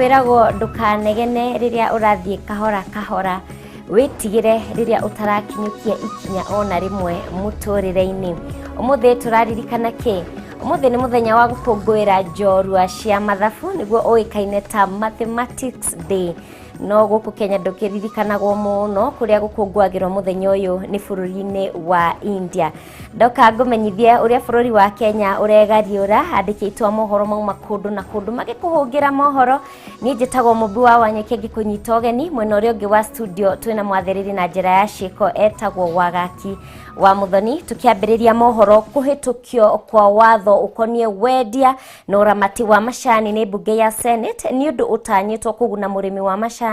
Kwĩragwo ndũkanegene rĩrĩa ũrathiĩ kahora kahora, wĩtigĩre rĩrĩa ũtarakinyũkia ikinya ona rĩmwe mũtũrĩre-inĩ. Ũmũthĩ tũraririkana kĩ? Ũmũthĩ nĩ mũthenya wa gũkũngũĩra njorua cia mathabu, nĩguo ũĩkaine ta Mathematics Day. No gũkũ Kenya ndũkĩririkanagwo mũno, kũrĩa gũkũngũagĩrwo mũthenya ũyũ nĩ bũrũri-inĩ wa India. Ndoka ngũmenyithie ũrĩa bũrũri wa Kenya ũregariũra, andĩki aitũ a mohoro mauma kũndũ na kũndũ magĩkũhũngĩra mohoro. Niĩ njĩtagwo Mũmbi wa Wanyeki ngĩkũnyita ũgeni. Mwena ũrĩa ũngĩ wa studio twĩna mwathĩrĩri na njĩra ya ciĩko etagwo Wagaki wa Mũthoni. Tũkĩambĩrĩria mohoro, kũhĩtũkio kwa watho ũkoniĩ wendia na ũramati wa macani nĩ mbunge ya Senate nĩ ũndũ ũtanyĩtwo kũguna mũrĩmi wa macani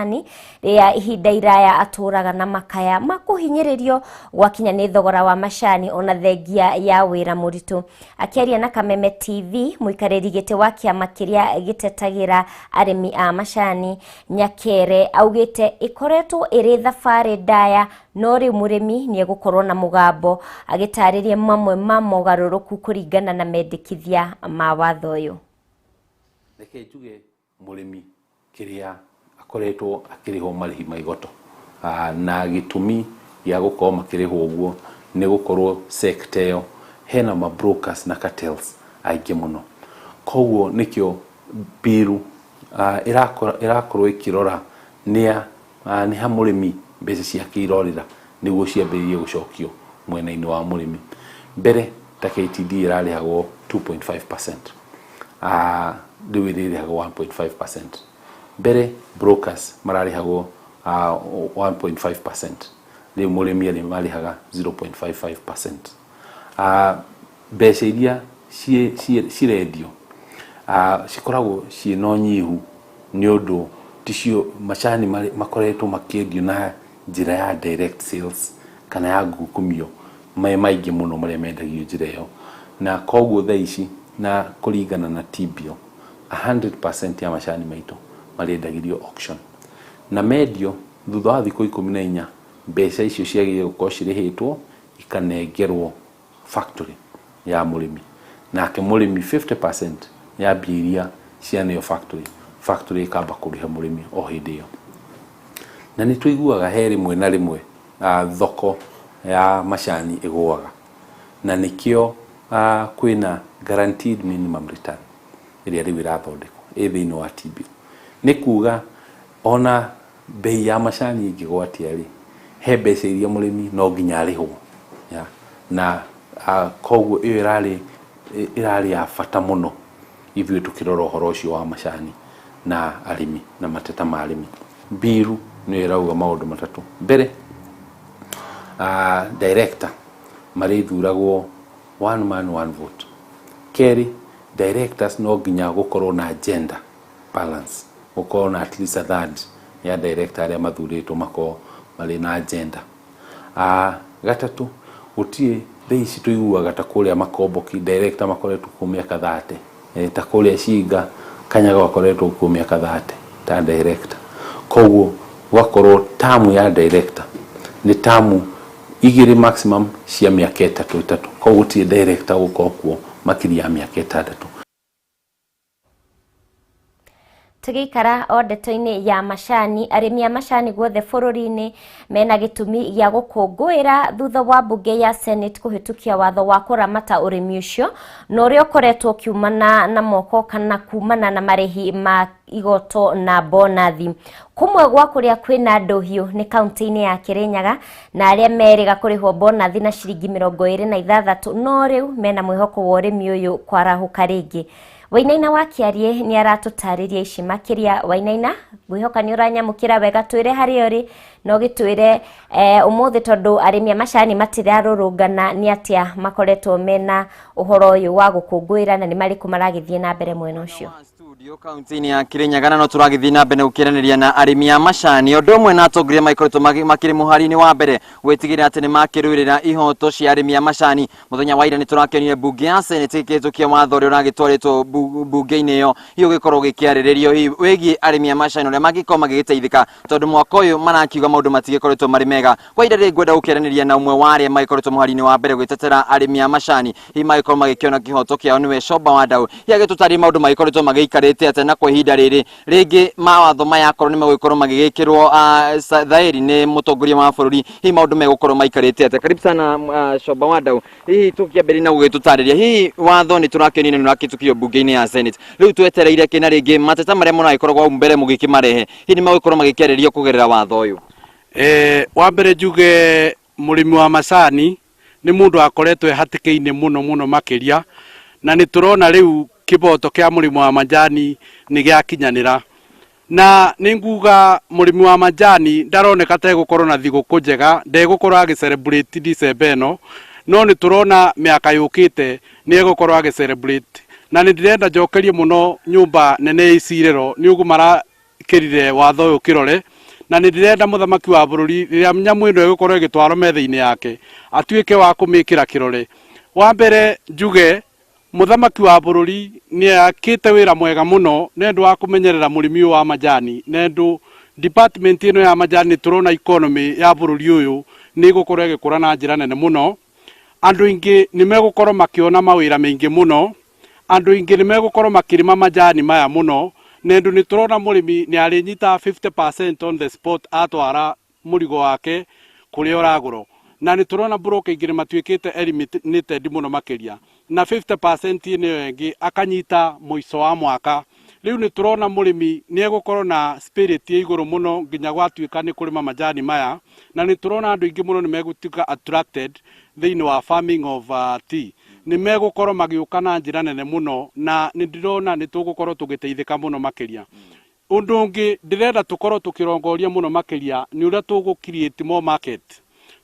rĩa ihinda iraya atũraga na makaya ma kũhinyĩrĩrio gwakinya nĩ thogora wa macani ona thengia ya wĩra mũritũ. Akĩaria na Kameme TV, mũikarĩri gĩtĩ wa kĩama kĩrĩa gĩtetagĩra arĩmi a macani Nyakere augĩte ĩkoretwo ĩrĩ thabarĩ ndaya, no rĩu mũrĩmi nĩ egũkorwo na mũgambo, agĩtarĩria mamwe ma mogarũrũku kũringana na mendekithia ma watho ũyũ. Reke njuge mũrĩmi kĩrĩa akoretwo akĩrĩhwo marĩhi ma igoto, na gĩtũmi gĩa gũkorwo makĩrĩhwo ũguo nĩ gũkorwo sector ĩyo hena ma brokers na cartels aingĩ mũno. Koguo nĩkĩo bill ĩrakorwo ĩkĩrora nĩa nĩ ha mũrĩmi mbeca ciake irorĩra nĩguo ciambĩrĩrie gũcokio mwena-inĩ wa mũrĩmi. Mbere ta KTD ĩrarĩhagwo 2.5%, rĩu ĩrĩrĩhagwo 1.5%. Mbere brokers mararĩhagwo 1.5%, rĩu mũrĩmi marĩhaga 0.55%. Mbeca iria cirendio cikoragwo ciĩna ũnyihu nĩ ũndũ ticio macani makoretwo makĩendio na njĩra ya direct sales kana ya ngukumio me maingĩ mũno marĩa mendagio njĩra ĩyo, na koguo thaa ici na kũringana na T-bill 100% ya macani maitũ marĩendagĩrio auction, na mendio thutha wa thikũ 14 mbeca icio ciagĩrĩire gũkorwo cirĩhĩtwo ikanengerwo factory ya mũrĩmi, nake mũrĩmi 50% ya mbia iria cianeo factory, factory ĩkamba kũrĩha mũrĩmi o hĩndĩ ĩyo. Na nĩ tũiguaga he rĩmwe na rĩmwe thoko ya macani ĩgũaga, na nĩkĩo kwĩna guaranteed minimum return ĩrĩa rĩu ĩrathondekwo ĩ thĩinĩ wa T-bill. Nĩ kuga ona bei ya macani ĩngĩgwa atĩa rĩ, he mbeca iria mũrĩmi no nginya arĩhwo ya, na koguo ĩyo ĩrarĩ ya bata mũno ithuĩ tũkĩrora ũhoro ũcio wa macani na arĩmi na mateta ma arĩmi. Bill nĩyo ĩrauga maũndũ matatũ. Mbere, director marĩthuragwo one man one vote. Kerĩ, directors no nginya gũkorwo na gender balance, gũkorwo na at least a third ya director arĩa mathurĩtwo makorwo marĩ na gender. Gatatũ, gũtirĩ thaa ici tũiguaga ta kũrĩa Makomboki director makoretwo kuo mĩaka 30, ta kũrĩa Cinga Kanyaga akoretwo kuo mĩaka 30 ta director. Koguo gũgakorwo term ya director nĩ term 2 maximum cia mĩaka 3 3, koguo gũtirĩ director gũkorwo kuo makĩria ya mĩaka 6. Tũgĩikara o ndeto-inĩ ya macani, arĩmi a macani guothe bũrũri-inĩ mena gĩtũmi gĩa gũkũngũĩra thutha wa mbunge ya Senate kũhĩtũkia watho wa kũramata ũrĩmi ũcio, na ũrĩa ũkoretwo ũkiumana na moko kana kumana na marĩhi ma igoto na bonathi. Kũmwe gwa kũrĩa kwĩna ndũhiũ nĩ kaunti-inĩ ya Kĩrĩnyaga, na arĩa merĩga kũrĩhwo bonathi na ciringi 26, no rĩu mena mwĩhoko wa ũrĩmi ũyũ kwarahũka rĩngĩ. Wainaina wa Kĩarie nĩ aratũtarĩria ici makĩria. Wainaina, ngwĩhoka nĩ ũranyamũkĩra wega, twĩre harĩa ũrĩ na ũgĩtwĩre ũmũthĩ, tondũ arĩmi a macani matirarũrũngana, nĩ atĩa makoretwo mena ũhoro ũyũ wa gũkũngũĩra na nĩ marĩkũ maragĩthiĩ na mbere mwena ũcio? Studio kaunti-inĩ ya Kirinyaga, na no tũragĩthiĩ na mbere gũkĩranĩria na arĩmi a macani ũndũ ũmwe na atongoria magĩkoretwo makĩrĩ mũhari-inĩ wa mbere gwĩtigĩrĩra atĩ nĩ makĩrũĩrĩra ihoto cia arĩmi a macani. Mũthenya wa ira nĩ tũrakĩonire mbunge ya Senate ĩkĩhĩtũkia watho ũrĩa ũragĩtwarĩtwo mbunge-inĩ ĩyo, hihi ũgĩkorwo ũgĩkĩarĩrĩrio hihi wĩgiĩ arĩmi a macani ũrĩa mangĩkorwo magĩgĩteithĩka, tondũ mwaka ũyũ marakiuga maũndũ matigĩkoretwo marĩ mega. Kwa ihinda rĩrĩ ngwenda gũkĩaranĩria na ũmwe wa arĩa magĩkoretwo mũhari-inĩ wa mbere gwĩtetera arĩmi a macani hihi magĩkorwo magĩkĩona kĩhoto kĩao, nĩwe Coba wa Ndau, hihi agĩtũtarĩrie maũndũ magĩkoretwo magĩikarĩte. maikarĩte atĩa na kwa ihinda rĩrĩ rĩngĩ mawatho maya akorwo nĩ megũgĩkorwo magĩgĩkĩrwo thaĩri nĩ mũtongoria wa bũrũri, hihi maũndũ megũkorwo maikarĩte atĩa? Karibu sana Coba wa Ndau, hihi tũkĩambĩrĩria na gũgĩtũtarĩria, hihi watho nĩ tũrakĩonire nĩ ũrakĩtũkio mbunge-inĩ ya Senate, rĩu twetereire kĩ na rĩngĩ mateta marĩa mũragĩkoragwo hau mbere mũgĩkĩmarehe hihi nĩ megũgĩkorwo magĩkĩarĩrio kũgerera watho ũyũ? Wa mbere njuge mũrĩmi wa macani nĩ mũndũ akoretwo ehatĩkĩine mũno mũno makĩria, na nĩ tũrona rĩu kĩboto kĩa mũrĩmi wa majani nĩ gĩakinyanĩra. Na nĩ nguga mũrĩmi wa majani ndaroneka ta egũkorwo na thigũkũ njega, ndegũkorwo agĩ celebrate December ĩno, no nĩ tũrona mĩaka yũkĩte nĩ egũkorwo agĩ celebrate. Na nĩ ndĩrenda njokerie mũno nyũmba nene ya icirĩro nĩ ũguo marakĩrire watho ũyũ kĩrore, na nĩ ndĩrenda mũthamaki wa bũrũri rĩrĩa nyamũ ĩno ĩgũkorwo ĩgĩtwarwo metha-inĩ yake atuĩke wa kũmĩkĩra kĩrore. Wa mbere njuge mũthamaki wa bũrũri nĩ akĩte wĩra mwega mũno nĩ ũndũ wa kũmenyerera mũrĩmi ũyũ wa majani, nĩ ũndũ department ĩno ya majani nĩ tũrona economy ya bũrũri ũyũ nĩ ĩgũkorwo ĩgĩkũra na njĩra nene mũno. Andũ aingĩ nĩ megũkorwo makĩona mawĩra maingĩ mũno, andũ aingĩ nĩ megũkorwo makĩrĩma majani maya mũno, nĩ ũndũ nĩ tũrona mũrĩmi nĩ arĩnyitaga 50% on the spot atwara mũrigo wake kũrĩa ũragũrwo. Na nĩ tũrona broker aingĩ nĩ matuĩkĩte eliminated mũno makĩria, na 50% ĩno ĩngĩ akanyita mũico wa mwaka. Rĩu nĩ tũrona mũrĩmi nĩ egũkorwo na spirit ya igũrũ mũno nginya gwatuĩka nĩ kũrĩma majani maya, na nĩ tũrona andũ aingĩ mũno nĩ megũtuĩka attracted thĩinĩ wa farming of tea. Nĩ megũkorwo magĩũka na njĩra nene mũno, na nĩ ndĩrona nĩ tũgũkorwo tũgĩteithĩka mũno makĩria. Ũndũ ũngĩ ndĩrenda tũkorwo tũkĩrongoria mũno makĩria nĩ ũrĩa tũgũ create more market,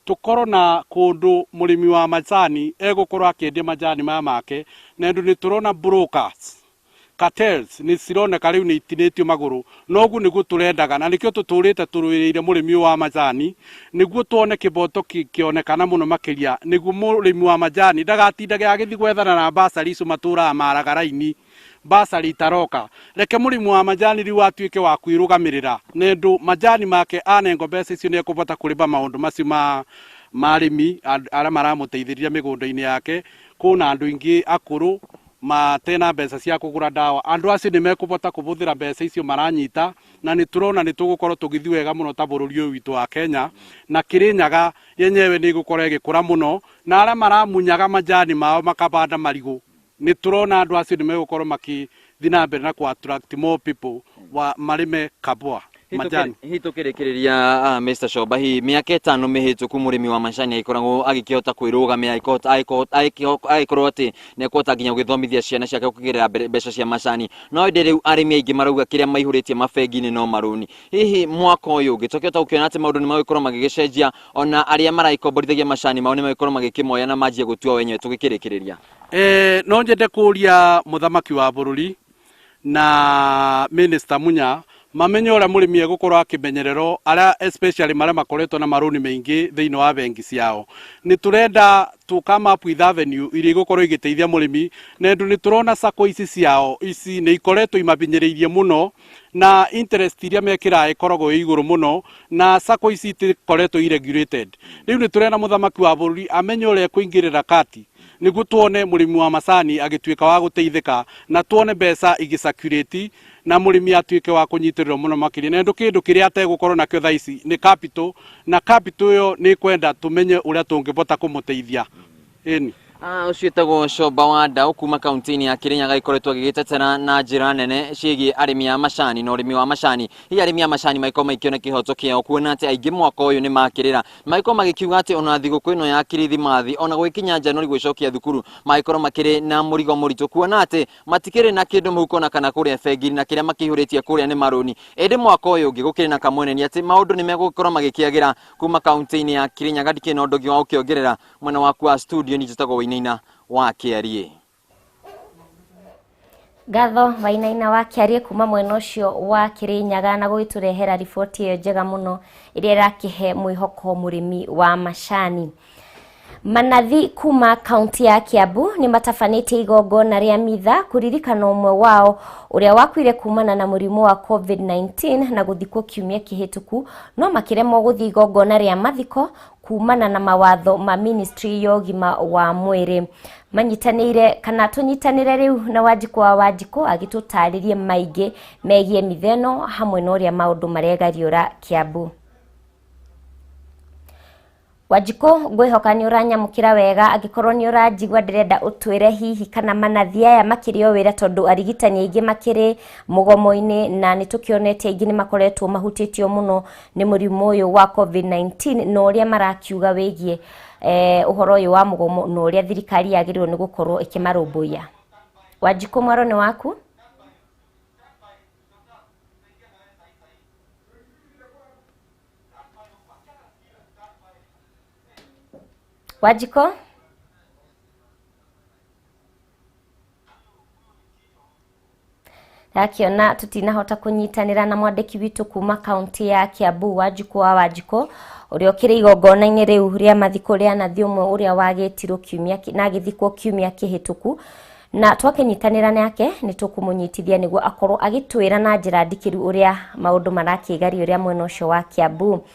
tũkorwo na kũndũ mũrĩmi wa macani egũkorwo akĩendia majani maya make, na ũndũ nĩ tũrona brokers cartels nĩ cironeka rĩu nĩ itinĩtio magũrũ, no ũguo nĩguo tũrendaga, na nĩkĩo tũtũrĩte tũrũĩrĩire mũrĩmi ũyũ wa majani nĩguo tuone kĩboto kĩonekana mũno makĩria, nĩguo mũrĩmi wa majani ndagatindage agĩthiĩ gwethana na basari icio matũraga maraga raini basari itaroka. Reke mũrĩmi wa majani rĩu atuĩke wa kwĩrũgamĩrĩra, nĩ ũndũ majani make anengwo mbeca icio nĩ ekũbota kũrĩma maũndũ macio ma marĩmi arĩa maramũteithĩrĩria mĩgũnda-inĩ yake. Kwĩna andũ aingĩ akũrũ matena mbeca cia kũgũra ndawa, andũ acio nĩ mekũbota kũbũthĩra mbeca icio maranyita, na nĩ tũrona nĩ tũgũkorwo tũgĩthiĩ wega mũno ta bũrũri ũyũ witũ wa Kenya, na Kĩrĩnyaga yenyewe nĩ ĩgũkorwo ĩgĩkũra mũno, na arĩa maramunyaga majani mao makabanda marigũ, nĩ tũrona andũ acio nĩ megũkorwo makĩthiĩ na mbere na kũ attract more people wa marĩme kabwa majani. Hihi tũkĩrĩkĩrĩria, Mr. Coba, hihi mĩaka 5 mĩhĩtũku mũrĩmi wa macani agĩkoragwo agĩkĩhota kwĩrũgamia, agĩkorwo atĩ nĩ ekũhota nginya gũgĩthomithia ciana ciake kũgerera mbeca cia macani, no ĩndĩ rĩu arĩmi aingĩ marauga kĩrĩa maihũrĩtie mabengi-inĩ no marũni. Hihi mwaka ũyũ ũngĩ tũkĩhota gũkĩona atĩ maũndũ nĩ magũgĩkorwo magĩgĩcenjia, ona arĩa maragĩkomborithagia macani mao nĩ magĩkorwo magĩkĩmoya na manjie gũtua wenyewe? Tũgĩkĩrĩkĩrĩria, No nyende kũria mũthamaki wa bũrũri na minister Munya mamenye ũrĩa mũrĩmi egũkorwo akĩmenyererwo, arĩa especially marĩa makoretwo na marũni maingĩ thĩinĩ wa bengi ciao. Nĩ tũrenda to come up with avenue iria igũkorwo igĩteithia mũrĩmi, na ũndũ nĩ tũrona sacco ici ciao ici nĩ ikoretwo imabinyĩrĩirie mũno, na interest iria mekĩraga ĩkoragwo ĩ igũrũ mũno, na sacco ici itikoretwo i regulated. Rĩu nĩ tũrenda mũthamaki wa bũrũri amenye ũrĩa ekũingĩrĩra kati nĩguo tuone mũrĩmi wa macani agĩtuĩka wa gũteithĩka, na tuone mbeca igĩ na mũrĩmi atuĩke wa kũnyitĩrĩrwo mũno makĩria, na ũndũ kĩndũ kĩrĩa ategũkorwo nakĩo thaa ici nĩ capital, na capital ĩyo nĩ kwenda tũmenye ũrĩa tũngĩbota kũmũteithia ĩni. Ũcio ĩtagwo Coba wa Ndau kuma kaunti-inĩ ya Kirinyaga, ikoretwo agĩgĩtetera na njĩra nene ciĩgiĩ arĩmi a macani na ũrĩmi wa macani. Hihi arĩmi a macani magĩkorwo magĩkĩona kĩhoto kĩao, kuona atĩ aingĩ mwaka ũyũ nĩ makĩrĩra, magĩkorwo magĩkiuga atĩ ona thigũkũ ĩno ya Kirithimathi ona gũgĩkinya Januari gwĩcokia thukuru magĩkorwo makĩrĩ na mũrigo mũritũ, kuona atĩ matikĩrĩ na kĩndũ mũhuko na kana kũrĩa bengi, na kĩrĩa makĩihũrĩtie kũrĩa nĩ marũni. Ĩndĩ mwaka ũyũ ũngĩ gũkĩrĩ na kamweneni atĩ maũndũ nĩ megũkorwo magĩkĩagĩra. Kuma kaunti-inĩ ya Kirinyaga ndikĩrĩ na ũndũ ũngĩ wa gũkĩongerera. Mwena waku wa studio ni njĩtagwo Wainaina wa Kĩariĩ. Ngatho Wainaina wa Kĩariĩ kuma mwena ũcio wa Kĩrĩnyaga na gũgĩtũrehera riboti ĩyo njega mũno ĩrĩa ĩrakĩhe mwĩhoko mũrĩmi wa macani. Manathi kuma kaunti ya Kiambu nĩ matabanĩtie igongona rĩa mitha kũririkana ũmwe wao ũrĩa wakuire kumana na mũrimũ wa COVID-19 na gũthikwo kiumia kĩhĩtũku, no makĩremwo gũthiĩ igongona rĩa mathiko kumana na mawatho ma ministry ya ũgima wa mwĩrĩ. Manyitanĩire kana tũnyitanĩre rĩu na Wanjikũ wa Wanjikũ agĩtũtarĩrie maingĩ megiĩ mitha ĩno hamwe na ũrĩa maũndũ maregariũra Kiambu. Wanjikũ, ngwĩhoka nĩ ũranyamũkĩra wega. Angĩkorwo nĩ ũranjigua, ndĩrenda ũtwĩre hihi kana manathi aya makĩrĩ o wĩra, tondũ arigitani aingĩ makĩrĩ mũgomo-inĩ na nĩ tũkĩonete aingĩ nĩ makoretwo mahutĩtio mũno nĩ mũrimũ ũyũ wa COVID-19, na ũrĩa marakiuga wĩgiĩ ũhoro ũyũ wa mũgomo na ũrĩa thirikari yagĩrĩirwo nĩ gũkorwo ĩkĩmarũmbũiya. Wanjikũ, mwaro nĩ waku. Wanjikũ, ndakiona tutinahota kunyitanĩra na mwandĩki witũ kuma kaunti ya Kiambu, Wanjikũ wa Wanjikũ, ũrĩa ũkĩrĩ igongona-inĩ rĩu rĩa mathiko rĩa nathi ũmwe ũrĩa wagĩtirwo kiumia na agĩthikwo kiumia kĩhĩtũku, na twakĩnyitanĩra nake nĩ tũkũmũnyitithia nĩguo akorwo agĩtwĩra na njĩra ndikĩru ũrĩa maũndũ marakĩgaria ũrĩa mwena ũcio wa Kiambu.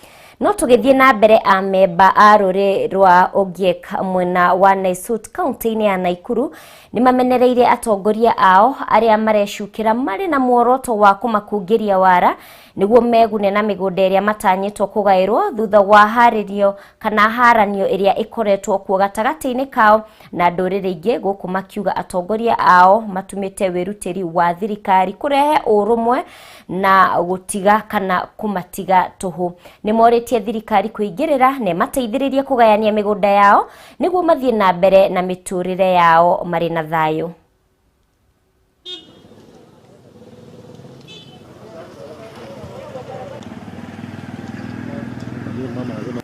No tũgĩthiĩ na mbere, amemba a rũrĩ rwa Ogiek mwena wa Naisut kaunti-inĩ ya Naikuru nĩ mamenereirie atongoria ao arĩa marecukĩra marĩ na muoroto wa kũmakungĩria wara nĩguo megune na mĩgũnda ĩrĩa matanyĩtwo kũgaĩrwo thutha wa harĩrio kana haranio ĩrĩa ĩkoretwo kuo gatagatĩ-inĩ kao na ndũrĩrĩ ingĩ, gũkũ makiuga atongoria ao matumĩte wĩrutĩri wa thirikari kũrehe ũrũmwe na gũtiga kana kũmatiga tũhũ. Nĩ morĩtie thirikari kũingĩrĩra na ĩmateithĩrĩrie kũgayania mĩgũnda yao nĩguo mathiĩ na mbere na mĩtũrĩre yao marĩ na thayũ.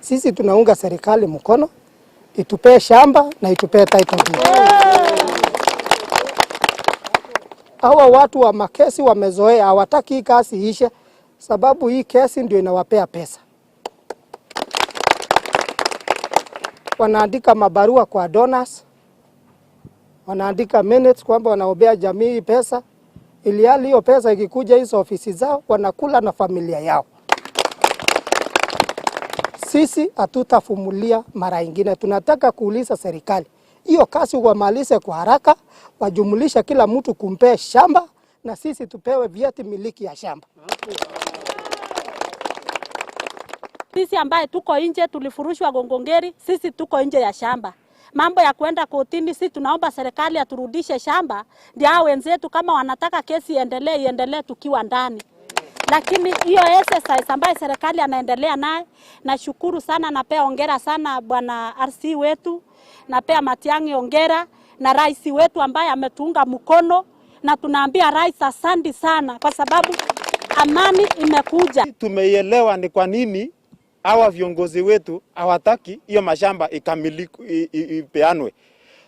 Sisi tunaunga serikali mkono itupee shamba na itupee title deed. Hawa watu wa makesi wamezoea, hawataki hii kazi ishe, sababu hii kesi ndio inawapea pesa. Wanaandika mabarua kwa donors, wanaandika minutes kwamba wanaombea jamii pesa, ili hali hiyo pesa ikikuja hizo ofisi zao wanakula na familia yao. Sisi hatutafumulia mara ingine. Tunataka kuuliza serikali hiyo kazi wamalize kwa haraka, wajumulisha kila mtu kumpee shamba na sisi tupewe vyeti miliki ya shamba. Sisi ambaye tuko nje tulifurushwa Gongongeri, sisi tuko nje ya shamba. Mambo ya kwenda kotini, sisi tunaomba serikali aturudishe shamba, ndio hao wenzetu kama wanataka kesi iendelee, iendelee tukiwa ndani. Lakini hiyo exercise ambayo serikali anaendelea naye, nashukuru sana, napea hongera sana bwana RC wetu, napea Matiang'i hongera na rais wetu ambaye ametuunga mkono, na tunaambia rais asante sana kwa sababu amani imekuja. Tumeielewa ni kwa nini hawa viongozi wetu hawataki hiyo mashamba ikamiliku ipeanwe.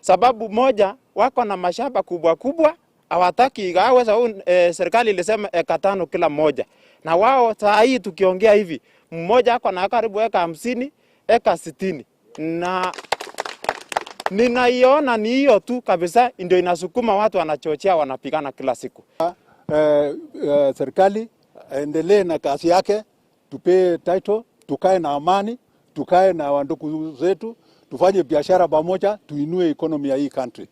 Sababu moja, wako na mashamba kubwa kubwa, hawataki igawe sababu serikali ilisema eka 5 kila mmoja. Na wao saa hii tukiongea hivi, mmoja ako na karibu eka 50, eka 60. Na ninaiona ni hiyo tu kabisa ndio inasukuma watu wanachochea, wanapigana kila siku. Serikali endelee na kazi yake, tupee title, tukae na amani, tukae na wandugu zetu, tufanye biashara pamoja, tuinue economy ya hii country.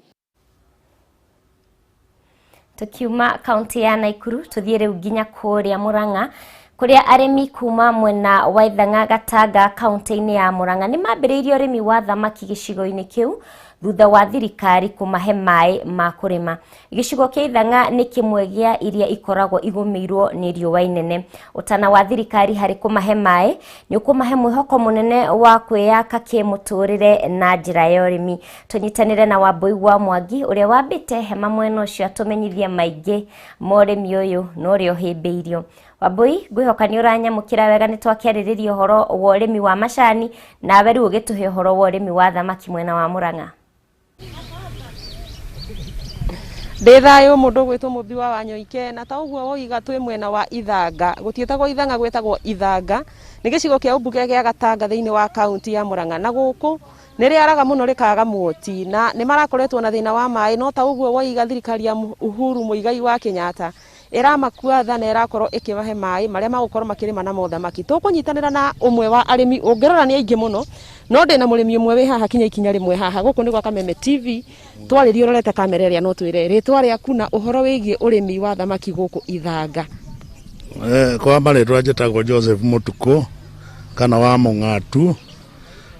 Tukiuma kaunti ya Naikuru tuthiĩ rĩu nginya kũrĩa Murang'a, kũrĩa arĩmi kuma mwena wa Ithang'a Gatanga kaunti-inĩ ya Murang'a nĩ mambĩrĩirie ũrĩmi wa thamaki gĩcigo-inĩ kĩu thutha wa thirikari kũmahe maĩ ma kũrĩma. Gĩcigo kĩa Ithang'a nĩ kĩmwe gĩa iria ikoragwo igũmĩirwo nĩ riũa inene. Ũtana wa thirikari harĩ kũmahe maĩ nĩ ũkũmahe mwĩhoko mũnene wa kwĩyaka kĩmũtũrĩre na njĩra ya ũrĩmi. Tũnyitanĩre na Wambui wa Mwangi ũrĩa wambĩte hema mwena ũcio atũmenyithia maingĩ ma ũrĩmi ũyũ na ũrĩa ũhĩmbĩirio. Wambui, ngwĩhoka nĩ ũranyamũkĩra wega, nĩ twakĩarĩrĩria ũhoro wa ũrĩmi wa macani, nawe rĩu ũgĩtũhe ũhoro wa ũrĩmi wa thamaki mwena wa Murang'a. Ndĩ thayũ mũndũ ũgwĩtwo Mũmbi wa Wanyoike, na ta ũguo woiga twĩ mwena wa Ithanga, gũtiĩtagwo Ithang'a gwĩtagwo Ithanga, nĩ gĩcigo kĩa ũmbunge gĩa Gatanga thĩinĩ wa kaunti ya Murang'a, na gũkũ nĩ rĩaraga mũno rĩkaga mwoti, na nĩ marakoretwo na thĩna wa maĩ, no ta ũguo woiga thirikari ya Uhuru Muigai wa Kenyatta ĩramakua tha na ĩrakorwo ĩkĩmahe maĩ marĩa magũkorwo makĩrĩma namo thamaki. Tũkũnyitanĩra na ũmwe wa arĩmi, ũngĩrora nĩ aingĩ mũno, no ndĩna mũrĩmi ũmwe wĩ haha kinya ikinya rĩmwe haha, gũkũ nĩ gwa Kameme TV, twarĩrie ũrorete kamera ĩrĩa no twĩre rĩtwa rĩaku na ũhoro wĩgiĩ ũrĩmi wa thamaki gũkũ Ithanga. Kwa marĩtwa njĩtagwo Joseph Mũtukũ kana wa Mũng'atu,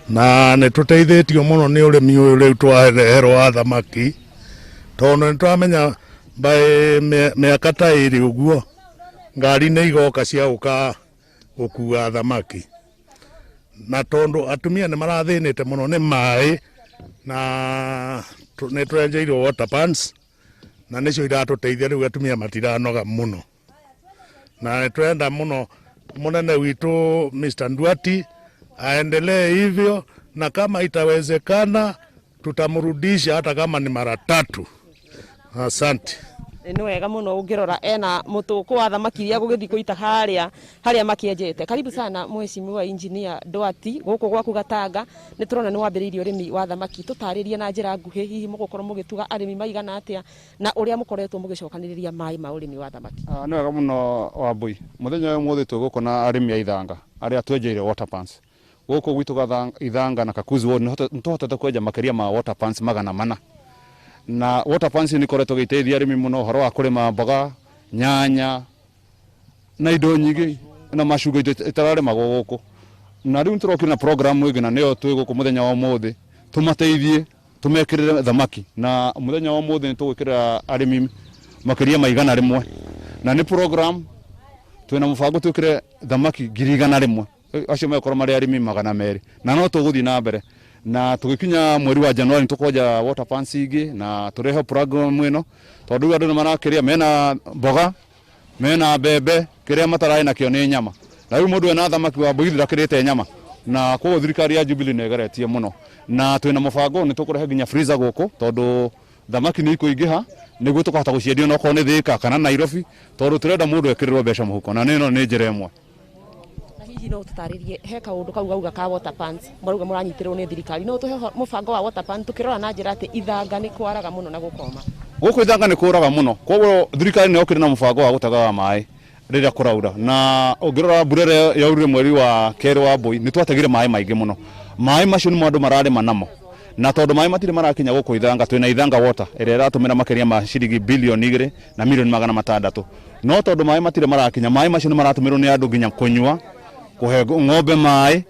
na nĩ tũteithĩtio mũno nĩ ũrĩmi ũyũ rĩu twareherwo wa thamaki, tondũ nĩ twamenya by mĩaka ta ĩrĩ ũguo ngari nĩ igoka cia gũka gũkua thamaki, na tondũ atumia nĩ marathĩnĩte mũno nĩ maĩ, na nĩ twenjeirwo water pans, na nĩcio iratũteithia rĩu atumia matiranoga mũno, na nĩ twenda mũno mũnene witũ Mr. Nduati aendelee hivyo, na kama itawezekana tutamrudisha hata kama ni mara tatu. Asante. Nĩ wega mũno ũngĩrora ena mũtũkũ wa thamaki iria gũgĩthiĩ kũita harĩa harĩa makĩenjete. Karibu sana mheshimiwa engineer Nduati, gũkũ gwaku Gatanga nĩ tũrona nĩ wambĩrĩirie ũrĩmi wa thamaki, tũtarĩrie na njĩra nguhĩ hihi mũgũkorwo mũgĩtuga arĩmi maigana atĩa na ũrĩa mũkoretwo mũgĩcokanĩrĩria maĩ ma ũrĩmi wa thamaki. Nĩ wega mũno Wambui, mũthenya ũyũ ũmũthĩ twĩ na arĩmi a Ithanga arĩa twenjeire water pans gũkũ gwitũ Ithanga na Kakuzi ward, nĩ tũhotete kwenja makĩria ma water pans 400, na water pans nĩ ikoretwo igĩteithia arĩmi mũno ũhoro wa kũrĩma mboga, nyanya na indo nyingĩ na macungwa indo itararĩmagwo gũkũ. Na rĩu nĩtũrokire na program ĩngĩ na nĩyo twĩ gũkũ mũthenya wa ũmũthĩ tũmateithie tũmekĩrĩre thamaki, na mũthenya wa ũmũthĩ nĩtũgwĩkĩrĩra arĩmi makĩria ma 100, na nĩ program twĩna mũbango twĩkĩre thamaki 100,000, acio megũkorwo marĩ arĩmi 200, na no tũgũthiĩ na mbere na tũgĩkinya mweri wa Januari tũkwenja water pans ingĩ na tũrehe program ĩno, tondũ rĩu andũ nĩ marakĩrĩa mena mboga mena mbembe, kĩrĩa matararĩ nakĩo nĩ nyama, na rĩu mũndũ ena thamaki wa mbũri ndakĩrĩte nyama, na koguo thirikari ya Jubilee nĩ ĩgeretie mũno, na twĩna mũbango nĩ tũkũrehe nginya freezer gũkũ, tondũ thamaki nĩ ikũingĩha nĩguo tũkahota gũciendia onokorwo nĩ Thika kana Nairobi, tondũ tũrenda mũndũ ekĩrĩrwo mbeca mũhuko, na ĩno nĩ njĩra ĩmwe. Hihi no tũtarĩrie he kaũndũ kau gauga ka water pans marauga mũranyitĩrĩrwo nĩ thirikari, no tũhe mũbango wa water pan tũkĩrora na njĩra atĩ Ithanga nĩ kwaraga mũno na gũkoma. Gũkũ Ithanga nĩ kũraga mũno, koguo thirikari nĩ yokire na mũbango wa gũtegaga maĩ rĩrĩa kũraura, na ũngĩrora mbura ĩrĩa yaurire mweri wa kerĩ wa Mbũi nĩ twategire maĩ maingĩ mũno, maĩ macio nĩmo andũ mararĩma namo, na tondũ maĩ matirĩ marakinya gũkũ Ithanga, twĩna Ithanga water ĩrĩa ĩratũmĩra makĩria ma ciringi bilioni 2 na milioni 600, no tondũ maĩ matirĩ marakinya, maĩ macio nĩ maratũmĩrwo nĩ andũ nginya kũnyua, kũhe ng'ombe maĩ,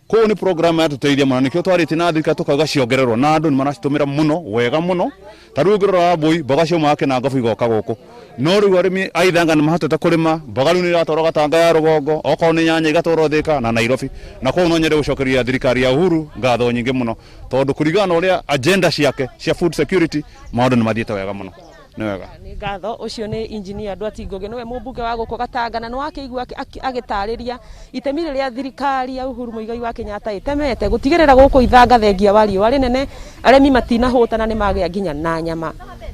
koguo nĩ program yatũteithia mũno, nĩkĩo twarĩtie na thirikari tũkauga ciongererwo, na andũ nĩ maracitũmĩra mũno wega mũno, ta rĩu ũngĩrora Wambui mboga ciaumaga Kĩnangobu igoka gũkũ, no rĩu arĩmi a Ithanga nĩ mahotete kũrĩma mboga, rĩu nĩ iratwarwo Gatanga ya rũgongo, okorwo nĩ nyanya igatwarwo Thika na Nairobi, na koguo no nyende gũcokeria thirikari ya Uhuru ngatho nyingĩ mũno, tondũ kũringana na ũrĩa agenda ciake cia food security maũndũ nĩ mathiĩte wega mũno. Nĩ wega. Nĩ ngatho. Ũcio nĩ engineer Nduati Ngugi, nĩwe mũmbunge wa gũkũ Gatanga, na nĩwakĩigua agĩtarĩria itemi rĩrĩa thirikari ya Uhuru Muigai wa Kenyatta ĩtemete gũtigĩrĩra gũkũ Ithanga thengia wa riũa rĩnene arĩmi matinahũta na nĩmagĩa nginya na nyama.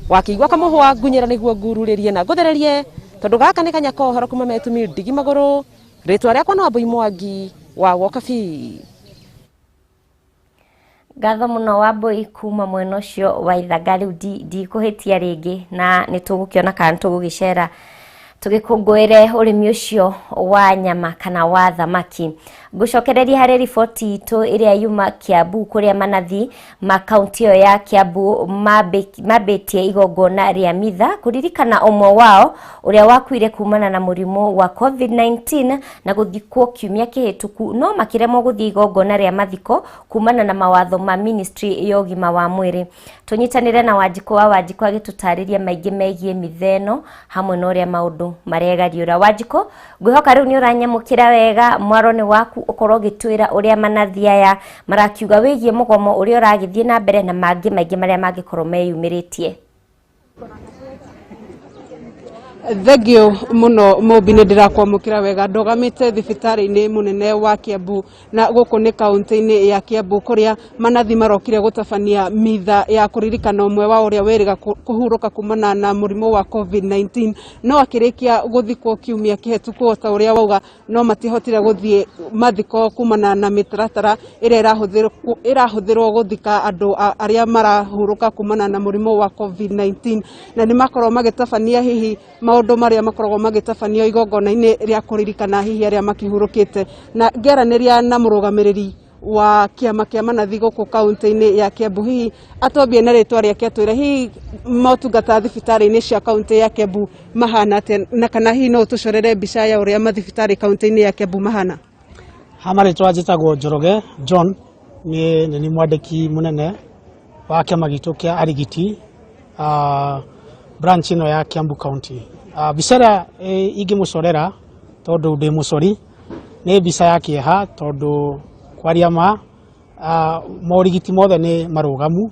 Wakĩigua kamũhwa ngunyĩra nĩguo ngururĩrie na ngũthererie, tondũ gaka nĩ kanya ka ũhoro kuma Metumi ndigi magũrũ. Rĩtwa rĩakwa no Wambui Mwangi wa Wokabi. Ngatho mũno Wambui kuma mwena ũcio wa Ithanga, rĩu ndikũhĩtia rĩngĩ, na nĩ tũgũkĩona kana nĩ tũgũgĩcera tũgĩkũngũĩre ũrĩmi ũcio wa nyama kana wa thamaki. Ngũcokereria harĩ riboti itũ ĩrĩa yuma Kiambu, kũrĩa manathi ma kaunti ĩyo ya Kiambu mambĩtie igongona rĩa mitha kũririkana ũmwe wao ũrĩa wakuire kumana na mũrimũ wa COVID-19 na gũthikwo kiumia kĩhĩtũku, no makĩremwo gũthiĩ igongona rĩa mathiko kumana na mawatho ma ministry ya ũgima wa mwĩrĩ. Tũnyitanĩre na Wanjikũ wa Wanjikũ agĩtũtarĩria maingĩ megiĩ mitha ĩno hamwe na ũrĩa maũndũ maregariũra. Wanjikũ, ngwĩhoka rĩu nĩ ũranyamũkĩra wega, mwaro nĩ waku ũkorwo ũgĩtwĩra ũrĩa manathi aya marakiuga wĩgiĩ mũgomo ũrĩa ũragĩthiĩ na mbere na mangĩ maingĩ marĩa mangĩkorwo meyumĩrĩtie. Thengio muno Mũmbi, nĩ ndĩrakwamũkĩra wega. Ndũgamĩte thibitarĩ-inĩ mũnene wa Kiambu, na gũkũ nĩ kaunti-inĩ ya Kiambu kũrĩa manathi marokire gũtabania mitha ya kũririkana ũmwe wa ũrĩa wĩrĩga kũhurũka kumana na mũrimũ wa COVID-19, no akĩrĩkia gũthikwo kiumia kĩhetũku o ta ũrĩa wauga, no matihotire gũthiĩ mathiko kumana na mĩtaratara ĩrĩa ĩrahũthĩrwo gũthika andũ arĩa marahurũka kumana na mũrimũ wa COVID-19, na nĩ makorwo magĩtabania hihi maũndũ marĩa makoragwo magĩtabanio igongona-inĩ rĩa kũririkana hihi arĩa makĩhurũkĩte. Na ngĩaranĩria na mũrũgamĩrĩri wa kĩama kĩa manathi gũkũ kaunti-inĩ ya Kiambu, hihi atwambie na rĩtwa rĩake, atwĩre hihi motungata thibitarĩ-inĩ cia kaunti ya Kiambu mahana atĩa, na kana hihi no ũtũcorere mbica ya ũrĩa mathibitarĩ kaunti-inĩ ya Kiambu mahana. Ha marĩtwa njĩtagwo Njoroge John, niĩ nĩ niĩ mwandĩki mũnene wa kĩama gitũ kĩa arigiti branch ĩno ya Kiambu County. Mbica ĩrĩa ingĩmũcorera, tondũ ndĩ mũcori, nĩ mbica ya kĩeha, tondũ kwaria ma morigiti mothe nĩ marũgamu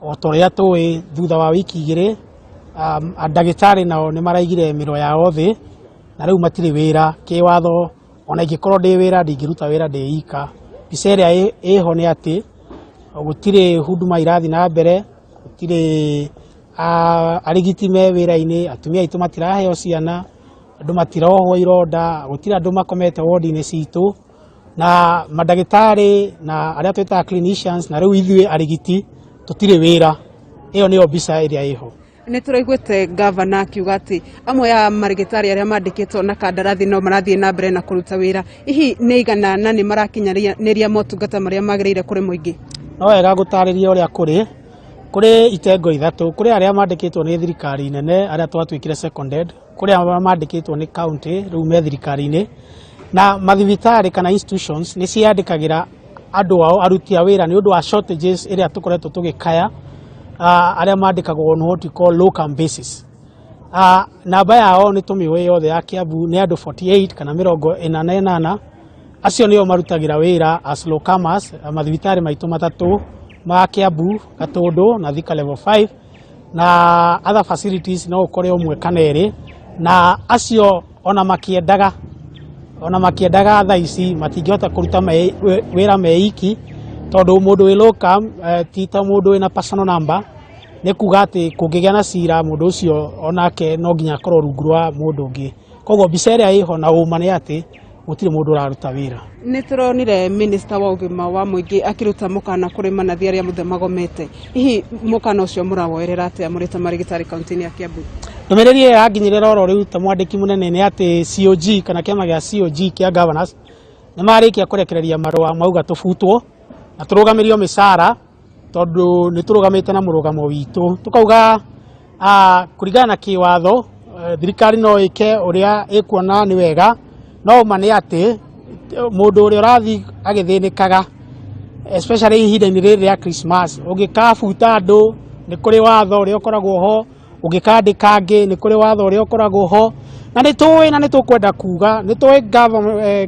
o ta ũrĩa tũĩ. Thutha wa wiki 2, ndagĩtarĩ nao nĩ maraigire mĩro yao thĩ na rĩu matirĩ wĩra kĩwatho. Ona ingĩkorwo ndĩ wĩra, ndingĩruta wĩra ndĩ ika. Mbica ĩrĩa ĩho nĩ atĩ gũtirĩ huduma irathiĩ na mbere, gũtirĩ arigiti me wĩra-inĩ, atumia aitũ matiraheo ciana, andũ matirohwo ironda, gũtirĩ andũ makomete wodi-inĩ citũ, na mandagĩtarĩ na arĩa twĩtaga clinicians na rĩu ithuĩ arigiti tũtirĩ wĩra. Ĩyo nĩyo mbica ĩrĩa ĩho. Nĩ tũraiguĩte gavana akiuga atĩ amwe a marĩgĩtarĩ arĩa mandĩkĩtwo na kandarathi no marathiĩ na mbere na kũruta wĩra. Hihi nĩ igana na nĩ marakinyanĩria motungata marĩa magĩrĩire kũrĩ mũingĩ? No wega gũtarĩria ũrĩa kũrĩ itengo ithatũ. Kũrĩ arĩa mandĩkĩtwo nĩ thirikari nene, arĩa twatuĩkire seconded, kũrĩ arĩa mandĩkĩtwo nĩ county rĩu me thirikari-inĩ, na mathibitarĩ kana institutions nĩ ciandĩkagĩra andũ ao aruti a wĩra nĩ ũndũ wa shortages ĩrĩa tũkoretwo tũgĩkaya, arĩa mandĩkagwo on what we call locum basis. Namba yao nĩ tũmĩũĩ yothe ya Kiambu nĩ andũ 48 kana 48. Acio nĩo marutagĩra wĩra as locumers mathibitarĩ maitũ matatũ ma Kiambu, Gatũndũ na Thika Level 5, na other facilities no ũkore ũmwe kana erĩ. Na acio ona makĩendaga thaa ici matingĩhota kũruta wĩra me iki, tondũ mũndũ wĩ locum ti ta mũndũ wĩna personal number. Nĩ kuga atĩ kũngĩgĩa na cira, mũndũ ũcio onake no nginya akorwo rungu rwa mũndũ ũngĩ. Koguo mbica ĩrĩa ĩho na ũma nĩ atĩ gũtirĩ mũndũ ũraruta wĩra. Nĩ tũronire minista wa ũgima wa mũingĩ akĩruta mũkana kũrĩ manathi arĩa mothe magomete. Hihi mũkana ũcio mũrawoerera atĩa mũrĩ ta marĩgĩtarĩ kaunti-inĩ ya Kiambu? Ndũmĩrĩri ĩyo yanginyĩrĩra oro rĩu ta mwandĩki mũnene nĩ atĩ COG kana kĩama gĩa COG kĩa governors nĩ marĩkia kũrekereria marũa mauga tũbutwo na tũrũgamĩrio mĩcara, tondũ nĩ tũrũgamĩte na mũrũgamo witũ tũkauga kũringana na kĩwatho, thirikari no ĩke ũrĩa ĩkuona nĩ wega. No ũma nĩ atĩ mũndũ ũrĩa ũrathiĩ agĩthĩnĩkaga, especially ihinda-inĩ rĩrĩ rĩa Christmas, ũngĩkabuta andũ nĩ kũrĩ watho ũrĩa ũkoragwo ho, ũngĩkandĩka angĩ nĩ kũrĩ watho ũrĩa ũkoragwo ho. Na nĩ tũĩ na nĩ tũkwenda kuga nĩ tũĩ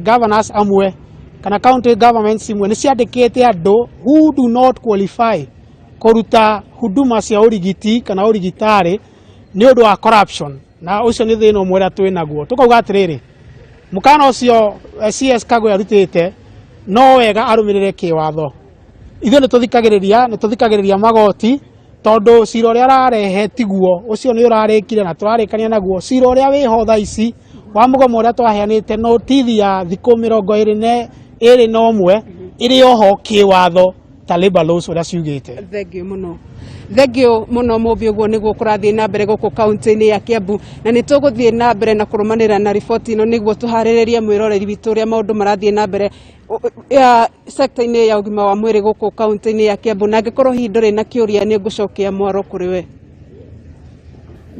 governors amwe kana county governments imwe nĩ ciandĩkĩte andũ who do not qualify kũruta huduma cia ũrigiti kana ũrigitarĩ nĩ ũndũ wa corruption, na ũcio nĩ thĩna ũmwe ũrĩa twĩ naguo. Tũkauga atĩrĩrĩ, mũkana ũcio CS Kagwe arutĩte no wega arũmĩrĩre kĩwatho. Ithuĩ nĩ tũthikagĩrĩria magoti, tondũ cira ũrĩa ararehe tiguo ũcio nĩ ũrarĩkire na tũrarĩkania naguo. Cira ũrĩa wĩho thaa ici wa mũgomo ũrĩa twaheanĩte notithi ya thikũ 21 ĩrĩ oho kĩwatho ta labor laws ũrĩa ciugĩte. Thengio mũno, thengio mũno Mũmbi. Ũguo nĩguo kũrathiĩ na mbere gũkũ kaunti-inĩ ya Kiambu, na nĩ tũgũthiĩ na mbere na kũrũmanĩrĩra na riboti ĩno nĩguo tũharĩrĩrie mwĩroreri witũ ũrĩa maũndũ marathiĩ na mbere ya sekta-inĩ ya ũgima wa mwĩrĩ gũkũ kaunti-inĩ ya Kiambu. Na angĩkorwo hihi ndũrĩ na kĩũria, nĩ ngũcokia mwaro kũrĩ we.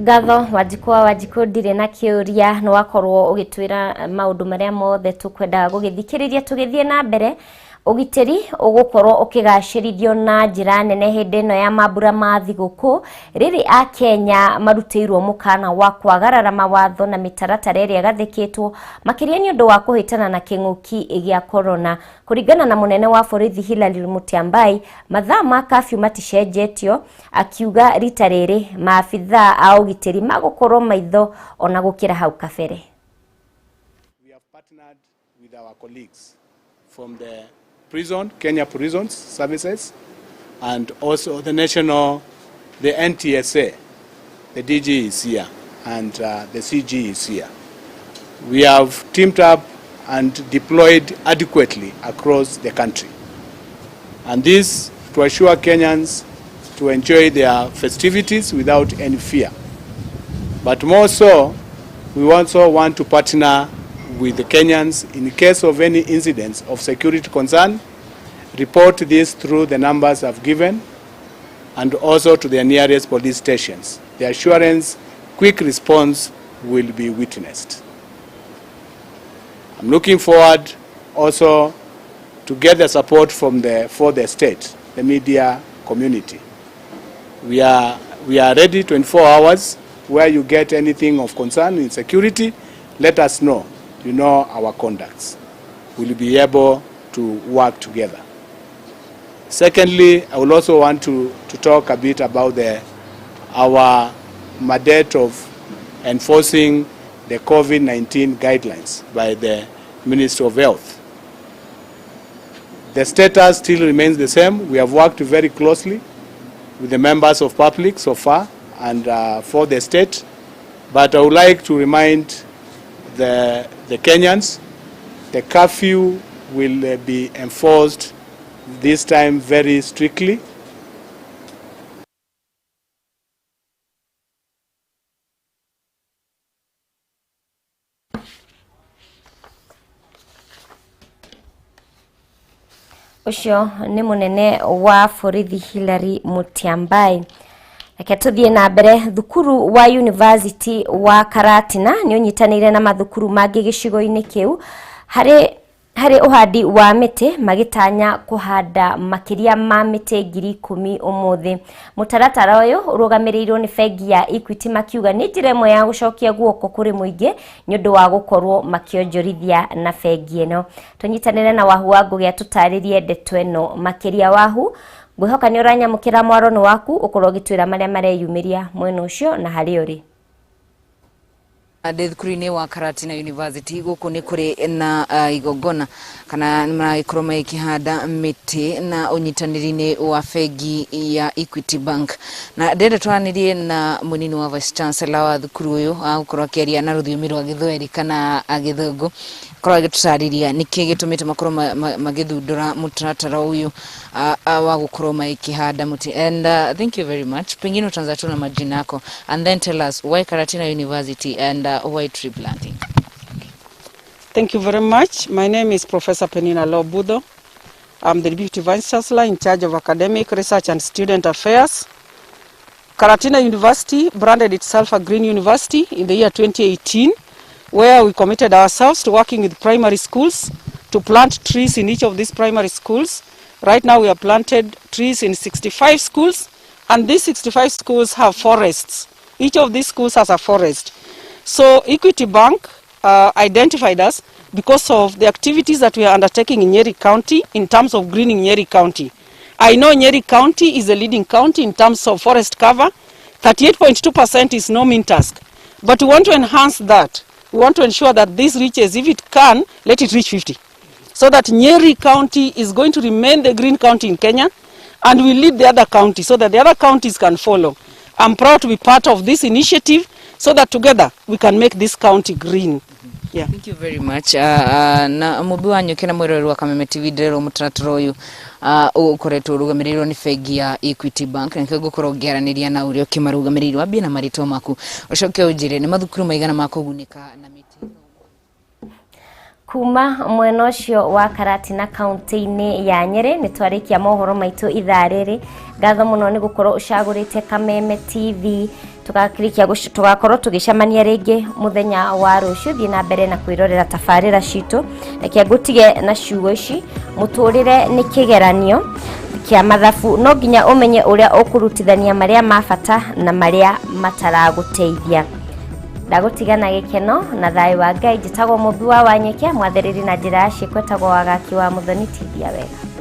Ngatho Wanjikũ wa Wanjikũ, ndirĩ na kĩũria, nĩ wakorwo ũgĩtwĩra maũndũ marĩa mothe tũkwendaga gũgĩthikĩrĩria. Tũgĩthiĩ na mbere, Ũgitĩri ũgũkorwo ũkĩgacĩrithio na njĩra nene hĩndĩ ĩno ya mambura ma thigũkũ rĩrĩ a Kenya marutĩirwo mũkana wa kwagarara mawatho na mĩtaratara ĩrĩa ĩgathĩkĩtwo makĩria nĩ ũndũ wa kũhĩtana na kĩng'ũki gĩa korona. Kũringana na mũnene wa borithi Hilary Mutyambai, mathaa ma kafyu maticenjetio, akiuga rita rĩrĩ maabithaa a ũgitĩri magũkorwo maitho ona gũkĩra hau kabere. We have partnered with our colleagues from the prison, Kenya Prisons Services, and also the national, the NTSA, the DG is here, and the CG is here. We have teamed up and deployed adequately across the country. And this to assure Kenyans to enjoy their festivities without any fear. But more so, we also want to partner with the Kenyans in case of any incidents of security concern, report this through the numbers I've given and also to their nearest police stations. The assurance, quick response will be witnessed. I'm looking forward also to get the support from the, for the state, the media community. We are ready 24 hours. Where you get anything of concern in security, let us know. You know our conducts. We'll be able to work together. Secondly, I will also want to talk a bit about our mandate of enforcing the COVID-19 guidelines by the Ministry of Health. The status still remains the same. We have worked very closely with the members of public so far and for the state. But I would like to remind the Kenyans, the curfew will be enforced this time very strictly. Ucio ni munene wa borithi Hilary Mutyambai. Reke tuthie na mbere. Thukuru wa University wa Karatina ni unyitanire na mathukuru mangi gicigo-ini kiu hari uhandi wa miti magitanya kuhanda makiria ma miti 10,000 umuthi. Mutaratara uyu urugamirirwo ni bengi ya Equity makiuga ni njira imwe ya gucokia guoko kuri muingi ni undu wa gukorwo makionjorithia na bengi ino. Tunyitanire na Wahu wa Ngugi atutaririe ndeto ino makiria. Wahu, ngwihoka ni uranyamukira mwarono waku ukorwo ugitwira maria mareyumiria mwena ucio na haria uri. Ndĩ thukuru-inĩ wa Karatina University gũkũ nĩ kũrĩ na igongona kana maragĩkorwo magĩkĩhanda mĩtĩ na ũnyitanĩri-inĩ wa bengi ya Equity Bank, na ndĩrenda twaranĩrie na mũnini wa Vice Chancellor wa thukuru ũyũ agũkorwo akĩaria na rũthiomi rwa Gĩthweri kana Gĩthũngũ, akorwo agĩtũtarĩria nĩkĩ gĩtũmĩte makorwo magĩthundũra mũtaratara ũyũ wa gũkorwo magĩkĩhanda mũtĩ. And thank you very much. Pengine utaanza tu na majina yako and then tell us why Karatina University and why tree planting. Okay. Thank you very much. My name is Professor Penina Lobudo. I'm the Deputy Vice Chancellor in charge of Academic Research and Student Affairs. Karatina University branded itself a green university in the year 2018, where we committed ourselves to working with primary schools to plant trees in each of these primary schools. Right now we have planted trees in 65 schools, and these 65 schools have forests. Each of these schools has a forest. So Equity Bank identified us because of the activities that we are undertaking in Nyeri County in terms of greening Nyeri County. I know Nyeri County is the leading county in terms of forest cover. 38.2% is no mean task. But we want to enhance that. We want to ensure that this reaches, if it can, let it reach 50. So that Nyeri County is going to remain the green county in Kenya, and we lead the other counties so that the other counties can follow. I'm proud to be part of this initiative so that together we can make this county green. Yeah. Thank you very much. Na mubi wa nyuki na mwiroreri wa Kameme TV ndirerwo mũtaratara ũyũ ũkoretwo ũrũgamĩrĩirwo nĩ bengi ya Equity Bank, na nĩkĩo ngũkorwo ngĩaranĩria na ũrĩa ũkĩmarũgamĩrĩirwo. Ambie na marĩtwa maku ũcoke ũnjĩre nĩ mathukuru maigana ma kũgunĩka na mĩtĩ. Kuma mwena ũcio wa Karatina kaunti-inĩ ya Nyĩrĩ nĩ twarĩkia mohoro maitũ ithaa rĩrĩ. Ngatho mũno nĩ gũkorwo ũcagũrĩte Kameme TV. Tũgakĩrĩkia tũgakorwo tũgĩcemania rĩngĩ mũthenya wa rũciũ. Thiĩ na mbere na kwĩrorera tabarĩra citũ. Reke ngũtige na ciugo ici: mũtũrĩre nĩ kĩgeranio kĩa mathabu, no nginya ũmenye ũrĩa ũkũrutithania marĩa ma bata na marĩa mataragũteithia. Ndagũtiga na gĩkeno na thayũ wa Ngai. Njĩtagwo Mũmbi wa Wanyeke, mwathĩrĩri na njĩra ya ciĩko etagwo Wagaki wa Mũthoni. Tithia wega.